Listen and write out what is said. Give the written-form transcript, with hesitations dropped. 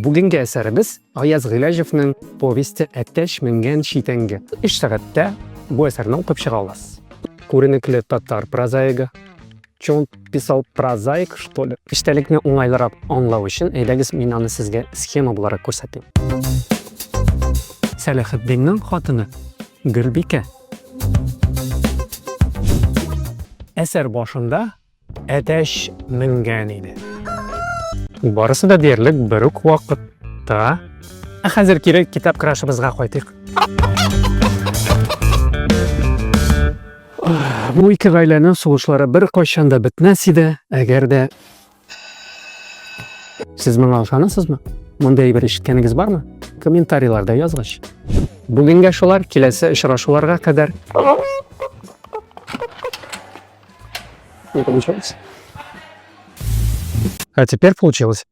Бүгенге әсәребез Аяз Гыйләҗевнең повесте Әтәч менгән читәнгә. Өч сәгатьтә бу әсәрне укып чыга аласыз. Күренекле татар прозаигы. Че он писал прозаик, что ли? Эчтәлекне уңайлырак аңлау өчен, әйдәгез мин аны сезгә схема буларак күрсәтим. Сәләхетдиннең хатыны Гөлбикә. Әсәр башында Әтәч менгән иде. Барысы да диярлек бер үк вакытта. Ә хәзер кире китап крашыбызга кайтыйк. Бу ике гаиләнең сугышлары беркайчан да бетмәс иде, әгәр дә Сез моңа ышанасызмы? Мондый әйбер ишеткәнегез бармы? Комментарийларда язгыч. Бүгенгә шулар, киләсе очрашуларга кадәр. Не получилось? А теперь получилось.